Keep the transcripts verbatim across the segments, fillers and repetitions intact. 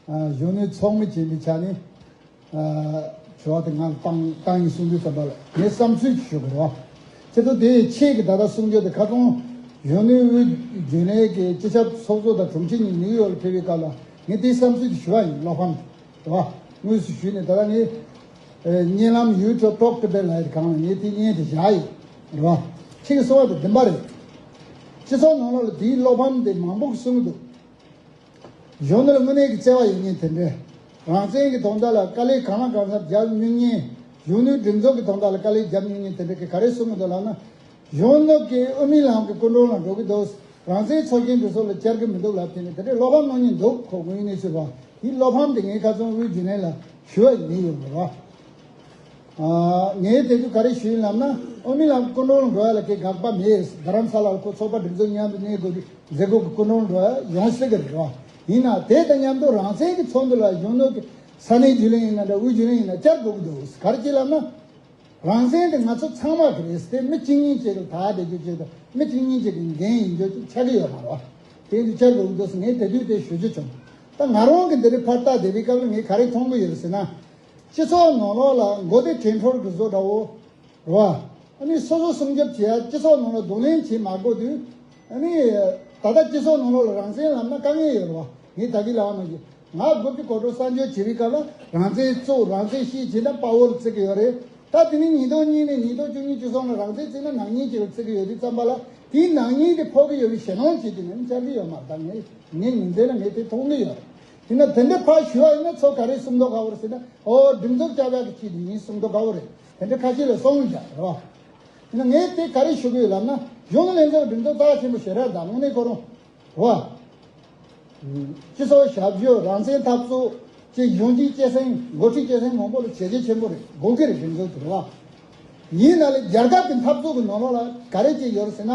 གཞོན་ནུའི་ཚོགས་མི་བྱེད་པའི་ཆ་ནས། དྲི་བ་དེ་ང་བཏང་བཏང་ཡིན་གསུང་དུས་ཙམ་པ་ལ་ངས་བསམ་ཚུལ་ཞུ་དགོས་རེད་བ། ཁྱེད་ཚོ་དེ་ཆེད་ཀྱི་ད་ལྟ་གསུང་རྒྱུ་དེ་ཁ་སང་གཞོན་ནུའི་དབུས་རྒྱུན་ལས་ཀྱི་སྤྱི་ཁྱབ་ཚོགས་གཙོ་དང་དྲུང་ཆེ་གཉིས་ནིའུ་ཡོག་ལ་ཕེབས་པའི་སྐབས་ལ་ངས་དེའི་བསམ་ཚུལ་དེ་ཞུ་བ་ཡིན། བློ་ཕམ་རེད་བ། དངོས་སུ་ཞུས་ནས་ད་ལྟ་ངས་བརྙན་ལམ་ཡུ་ཊུབ་ཊོག་ཊུ་ཌེ་ལབ་ཡ་དེ་གང་ལ་ངས་དེ་བརྙན་དེ་བཞག་ཡིན་རེད་བ། ཁྱེད་ཀྱི་གསུང་བ་དེ་བདེན་པ་རེད། སྤྱི་ཚོགས་ནང་ལོགས་ལ་དེའི་བློ་ཕམ་དེ་མང་པོ་གསུང་གི་འདུག་གཞོན་ནུ་ལ་དངོས་གནས་ཀྱི་བརྩེ་བ་ཡོད་མཁན་དེ་འདྲས། རང་བཙན་གྱི་དོན་དག་ལ་དཀའ་ལས་གང་ལ་གང་འཚམ་རྒྱབ་མྱོང་མཁན། གཞོན་ནུའི་སྒྲིག་འཛུགས་ཀྱི་དོན་དག་ལ་དཀའ་ལས་རྒྱབ་མྱོང་མཁན་དེ་འདྲས་ཀྱིས་ག་རེ་གསུང་གི་འདུག་ལབ་ན། གཞོན་ནུ་གིས་དབུ་མའི་ལམ་གྱི་སྐུ་མགྲོན་ལ་འགྲོ་གི་འདུག་རང་བཙན་འཚོལ་མཁན་དེ་ཚོ་ལ་བཅར་གི་མི་འདུག་ལབ་དེ་ནས་དེ་འདྲས་བློ་ཕམ་གནང་མཁན་འདུག་ཁོ་དངོས་གནས་ཚུལ་བ། དེའི་བློ་ཕམ་དེ་ངས་ཁ་སང་དབུས་རྒྱུན་ལས་ལ་ཞུ་བ་ཡིན་ཡོད་མ་རེད་བ། ངས་དེ་དུས་ག་རེ་ཞུས་ལབ་ན། དབུ་མའི་ལམ་སྐུ་མགྲོན་འགྲོ་ཡ་ལ་ཁོས་དགག་པ་མེད། རྡ་རམ་ས་ལ་ལ་ཁོ་ཚོགས་པ་སྒྲིག་འཛུགས་མཉམ་དུ་གནས་དགོས་ཀྱི་མཛད་སྒོ་གི་སྐུ་མགྲོན་འགྲོ་ཡ་ཡོང་སྲིད་ཀྱི་རེད་བ། ཡིན་ན་དེ་དང་མཉམ་དུ་རང་བཙན་གྱི་ཚོགས་འདུ་ལ་གཞོན་ནུ་གི་ས་གནས་རྒྱུན་ལས་ཡིན་ན་འདྲ། དབུས་རྒྱུན་ལས་ཡིན་ན་བཅར་དགོས་ཀྱི་འདུག་ག་རེ་བྱས་ལབ་ན། རང་བཙན་དེ་ང་ཚོ་ཚང་མ་གི་རེད་དེ། མི་གཅིག་གཉིས་གཅིག་གི་ད་བསྡད་རྒྱུ་གཅིག་དང་མི་གཅིག་གཉིས་གཅིག་གི་འགན་ཡིན་རྒྱུ་གཅིག་ཆགས་ཀྱི་ཡོད་མ་རེད་བ། དེ་འདི་བཅར་དགོས་ཀྱི་འདུག་ཟེར་ངས་དེ་དུས་དེ་ཞུ་རྒྱུ་བྱུང་། ད་ང་རང་གི་འདི་རིགས་ཕར་ལྟ་བསྡད་པའི་སྐབས་ལ་ངས་ག་རེ་མཐོང་གི་ཡོད་ཟེར་ན། སྤྱི་ཚོགས་ནང་ལོགས་ལ་མགོ་བདེ་དྲན་འཕྲོད་ཀྱི་བཟོ་འདྲ་བོ་རེད་བ། ཨ་ནི་སོ་སོ་སྲུང་སྐྱོབ་བྱེད་ཡ་སྤྱི་ཚོགས་ནང་ལ་གདོང་ལེན་བྱེད་མ་དགོས་དུས། ཨ་ནི་ད་ལྟ་སྤྱི་ཚོགས་ནང་ལོགས་ལ་རང་བཙན་ལབ་ན་དཀའ་ངལ་ཡོད་རེད་བ། ངས་ད་གིན་ལབ་པ་ནང་བཞིན་ང་དགུ་བཅུ་གོ་དྲུག་གསར་འཇོག་བྱེད་པའི་སྐབས་ལ་རང་བཙན་བཙུགས། རང་བཙན་ཤེད་བྱས་ན་དཔའ་བོར་བརྩི་གི་ཡོད་རེད། ད་དེ་ནི་ཉིས་སྟོང་གཉིས་ནས་ཉིས་སྟོང་བཅུ་གཉིས་བཅུ་གསུམ་ལ་རང་བཙན་བརྩིས་ན་ནག་ཉེས་ཅིག་ལ་བརྩི་གི་ཡོད་དུས་ཙམ་པ་ལ། དེའི་ནག་ཉེས་དེ་ཕོག་གི་ཡོད་པའི་ཞེད་སྣང་བྱེད་ཀྱི་ནི་བཅར་གྱི་ཡོད་མ་རེད། ད་ངས་ངའི་ཉིན་མཚན་ལ་ངས་དེ་མཐོང་གི་ཡོད་རེད། དེ་ན་དེ་འདྲ་ཕར་ཞུ་བ་ཡིན་ན་ཚོ་ག་རེ་གསུང་མདོག་ཁ་པོ་རེད་ཟེར་ན། ཨོ་སྒྲིག་འཛུགས་བཅའ་བ་གི་ཆེད་དུ་ཡིན་གསུང་མདོག་ཁ་པོ་རེད། དེ་འདྲ་ཁ་ཤས་ལ་གསུངས་བཞག་རེད་བ། དེ་ན་ངས་དེ་ག་རེ་ཞུ་གི་ཡོད་ལབ་ན། གཞོན་ནུ་ལྷན་ཚོགས་སྒྲིག་འཛུགས་རྩ་ཆེན་པོ་ཞེ་དྲག་དང་དངོས་གནས་ཁོ་རང་རེད་བ། སྤྱི་ཚོགས་ཞབས་ཞུ། རང་བཙན་འཐབ་རྩོད་ཅེས་གཞོན་སྐྱེས་སྐྱེད་སྲིང་འགོ་ཁྲིད་སྐྱེད་སྲིང་མང་པོ་ལ་བྱས་རྗེས་ཆེན་པོ་རེད། དགོས་ཀྱི་རེད། སྒྲིག་འཛུགས་དེ་རེད་བ། ཡིན་ན་ལས་རྒྱལ་ཁབ་ཀྱི་འཐབ་རྩོད་ཀྱི་ནང་ལོགས་ལ་ག་རེ་ཅིག་ཡོད་རེད་ཟེར་ན།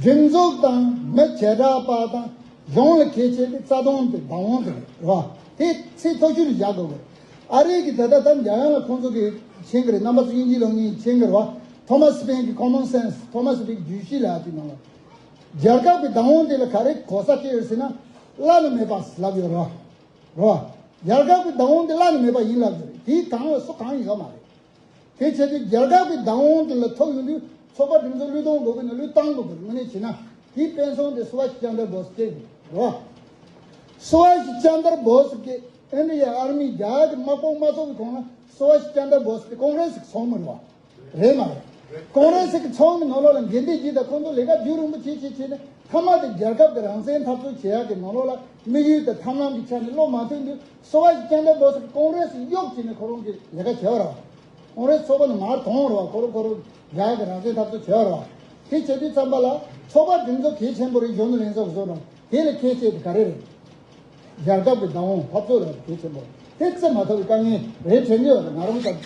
སྒྲིག་འཛུགས་དང་མི་བྱེ་བྲག་པ་དང་གཞུང་ལ་གལ་ཆེ་དེ་རྩ་དོན་དེ་བདག་དབང་དེ་རེད་བ། དེ་ཚད་མཐོ་ཤོས་ལ་བཞག་དགོས་པ་རེད། ཨ་རི་གི་ད་ལྟ་ད་འཇམ་དབྱངས་ལགས་ཁོང་ཚོ་གིས་མཁྱེན་གི་རེད། རྣམ་པ་ཚོ་དབྱིན་ཇིའི་ལོ་ངས་མཁྱེན་གི་རེད་བ། ཐོ་མ་སི་པེན་གི་Common Sense། ཐོ་མ་སི་པེན་གི་བརྗོད་གཞི་ལབ་ཡ་དེ་ནང་ལ། རྒྱལ་ཁབ་ཀྱི་བདག་དབང་དེ་ལ་ག་རེ་གོ་ས་སྤྲད་ཡོད་ཟེར་ན། བླ་ན་མེད་པ་ལབ་ཡོད་རེད་བ། རེད་བ། རྒྱལ་ཁབ་ཀྱི་བདག་དབང་དེ་བླ་ན་མེད་པ་ཡིན་ལབ་ཡོད་རེད། དེའི་སྒང་ལ་སུ་གང་ཡོད་མ་རེད། དེ་བྱས་ཏེ་རྒྱལ་ཁབ་ཀྱི་བདག་དབང་དེ་ལ་ཐོབ་ཡོང་དུས་ཚོགས་པ་སྒྲིག་འཛུགས་བློས་གཏོང་དགོས་ཀྱི་ན་བློས་བཏང་དགོས་ཀྱི་རེད། དངོས་གནས་བྱས་ན་དེའི་དཔེ་མཚོན་དེ་སུ་བྷ་ཤི་ཅན་དར་བྷོ་སི་སྤྲད་ཡོད་རེད་བ། སུ་བྷ་ཤི་ཅན་དར་བྷོ་སི་གི་ཨིན་ཌི་ཡན་ཨར་མི་རྒྱ་གར་གྱི་དམག་དཔུང་མ་ཚོགས་པའི་གོང་ལ་སུ་བྷ་ཤི་ཅན་དར་བྷོ་སི་དེ་ཀོང་རེ་སི་གི་ཚོགས་མི་རེད་བ། རེད་མ་རེད། ཀོང་རེ་སི་གི་ཚོགས་མི་ནང་ལོགས་ལ་འགན་འདི་བགྱིས་དང་ཁོང་ཚོ་ལས་ཀ་རྒྱུན་རིང་པོ་བྱེད་བྱེད་བྱེད་ནས་མཐའ་མ་དེ་རྒྱལ་ཁབ་ཀྱི་རང་བཙན་འཐབ་རྩོད་བྱེད་ཡག་གི་ནང་ལོགས་ལ་དམིགས་ཡུལ་དང་ཐབས་ལམ་གྱི་ཆ་ནས་བློ་མ་མཐུན་དུས་སུ་བྷ་ཤི་ཅན་དར་བྷོ་སི་གི་ཀོང་རེ་སི་གཡོག་བྱས་ནས་ཁོ་རང་གི་ལས་ཀ་བྱས་པ་རེད་བ། ཀོང་རེ་སི་ཚོགས་པ་ནས་མར་ཐོན་རེད་བ། ཁོ་རང་ཁོ་རང་རྒྱ་གར་གྱི་རང་བཙན་འཐབ་རྩོད་བྱས་པ་རེད་བ། དེ་བྱེད་དུས་ཙམ་པ་ལ་ཚོགས་པ་སྒྲིག་འཛུགས་གལ་ཆེན་པོ་རེད། གཞོན་ནུ་ལྷན་ཚོགས་བཟོ་རང་དེ་ལས་གལ་ཆེ་དེ་ག་རེ་རེད། རྒྱལ་ཁབ་ཀྱི་བདག་དབང་འཐབ་རྩོད་ལ་གལ་ཆེན་པོ་རེད། དེ་བརྩི་མ་ཐུབ་པའི་དཀའ་ངལ་རེད་དྲན་གྱི་ཡོད་རེད། ང་རང་ཚོ་དེ།